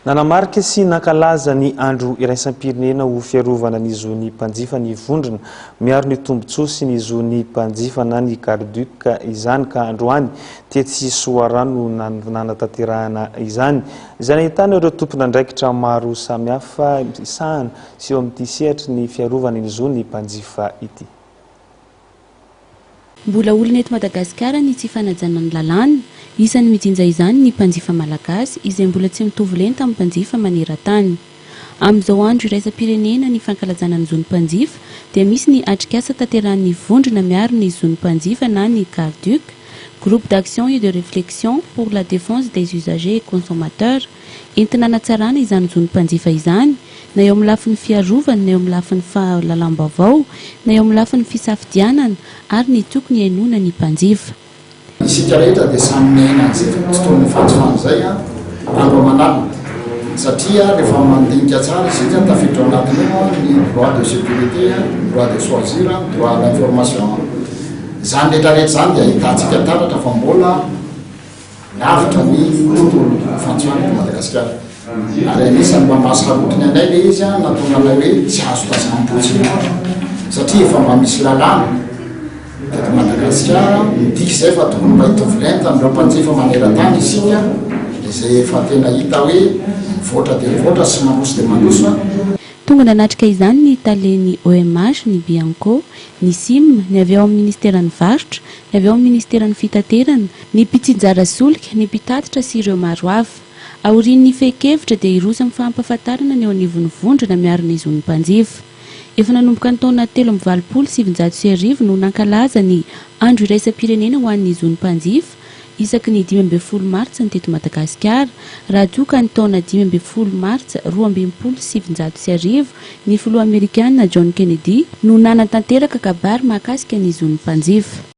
Nanamarika sy nankalaza ny Andro iraisam-pirenena ho fiarovana ny zon'ny mpanjifa ny vondrona miaro ny tombontsoa sy ny zon'ny mpanjifa na ny CARDUC izany ka androany tetsy Soarano no nanatanterahana izany, izay nahitana ireo tompon'andraikitra maro samihafa misahana sy eo amin'ity sehatry ny fiarovana ny zon'ny mpanjifa ity. Mbola olana eto Madagasikara ny tsy fanajana ny lalàna. Isan'ny mijinja izany ny mpanjifa malagasy izay mbola tsy mitovy lenta amin'ny mpanjifa maneran-tany. Amin'izao andro iraisam-pirenena ny fankalazana ny zon'ny mpanjifa dia misy ny atrikasa tanterahin'ny vondrona miaro ny zon'ny mpanjifa na ny CARDUC, Groupe d'action et de réflexion pour la défense des usagers et consommateurs, entina hanatsarana izany zon'ny mpanjifa izany na eo amin'ny lafiny fiarovana na eo amin'ny lafiny fahalalam-baovao na eo amin'ny lafiny fisafidianana ary ny tokony hihainoana ny mpanjifa. Isika rehetra dia samy miaina an'izay tontolon'ny fanjifana izay andro aman'alina satria rehefa mandinika tsara isika tafiditra ao anatin'io ny droit de sécurité, ny droit de choisir, ny droit à l'information, izany rehetra rehetra izany dia ahitantsika taratra fa mbola Lavitra ny tontolo fantsona eto Madagasikara. Ary anisan'ny mba mahasarotiny anay ilay izy nahatonga anay hoe tsy azo tazamim-potsiny satria efa mba misy lalàna teto Madagasikara midika izay fa tokony mba hitovy lenta amin'ireo mpanjifa maneran-tany isika izay efa tena hita hoe mivoatra dia mivoatra sy mandroso dia mandroso. Tonga nanatrika izany ny talen'ny OMH, ny Bianco, ny Sim, ny avy ao amin'ny ministeran'ny Varotra, ny avy ao amin'ny ministeran'ny Fitaterana, ny mpitsinjara solika, ny mpitatitra sy ireo maro hafa. Aorian'ny fehin-kevitra dia hiroso amin'ny fampahafantarana ny eo anivon'ny vondrona miaro ny zon'ny mpanjifa. Efa nanomboka ny taona 1983 no nankalaza ny Andro iraisam-pirenena ho an'ny zon'ny mpanjifa isaky ny 15 martsa ny teto Madagasikara, raha toa ka ny taona 15 martsa 1962 ny filoha amerikana John Kennedy no nanatanteraka kabary mahakasika ny zon'ny mpanjifa.